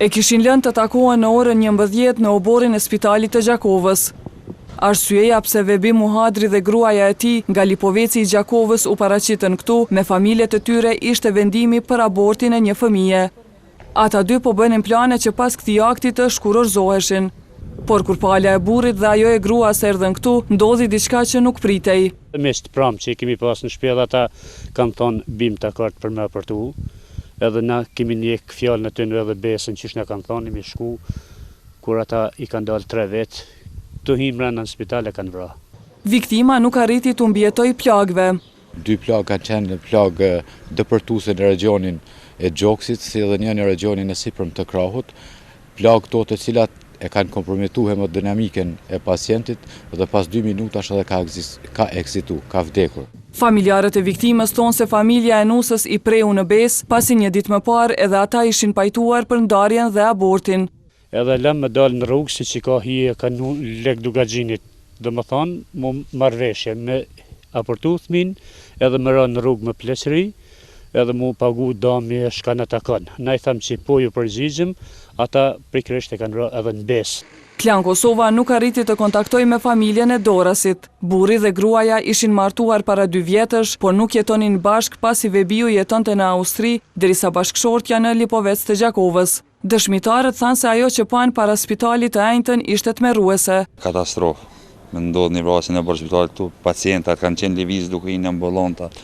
E kishin lënë të takohen në orën 11 në oborrin e spitalit të Gjakovës. Arsyeja pse Vebi Muhadri dhe gruaja e tij nga Lipoveci i Gjakovës u paraqitën këtu me familjet e tyre ishte vendimi për abortin e një fëmije. Ata dy po bënin plane që pas këtij akti të shkurorëzoheshin. Por kur pala e burrit dhe ajo e gruas erdhën këtu, ndodhi diçka që nuk pritej. Miqtë pramë që i kemi pas në shpi edhe ata kanë thonë bim dakord për me abortu, edhe na kemi ndjek fjalën e tyne edhe besën qysh na kanë thonë, jemi shku kur ata i kanë dalë tre vetë, tu hi mrena në spital e kanë vra. Viktima nuk arriti t'u mbijetojë plagëve. Dy plagë kanë qenë plagë depërtuese në regjionin e gjoksit, si edhe një në regjionin e sipërm të krahut, plagë këto të cilat e kanë komprometu hemodinamikën e pacientit dhe pas dy minutash edhe ka, ka eksitu, ka vdekur. Familjarët e viktimës thonë se familja e nusës i preu në besë, pasi një ditë më parë edhe ata ishin pajtuar për ndarjen dhe abortin. Edhe lëmë me dalë në rrugë siç i ka hije kanuni Lekë Dukagjinit, domethënë mu marrëveshje me abortu fëmin edhe me ra në rrugë me pleqëri edhe mu pagu dami e shka na takon. Na i thamë që po ju përgjigjëm, ata pikërisht e kanë ra edhe në besë. Klan Kosova nuk arriti të kontaktojë me familjen e dorasit. Burri dhe gruaja ishin martuar para dy vjetësh, por nuk jetonin bashkë pasi Vebiu jetonte në Austri, derisa bashkëshortja në Lipovec të Gjakovës. Dëshmitarët thanë se ajo që panë para spitalit të enjten ishte tmerruese. Katastrofë. Me ndodhë një vrasje në oborr spitalit këtu, pacientat kanë qenë lëviz duke hi në ambulantat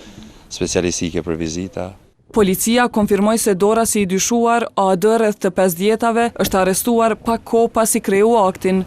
specialistike për vizita. Policia konfirmoi se dorasi i dyshuar, AD rreth të pesëdhjetave, është arrestuar pak kohë pasi kreu aktin.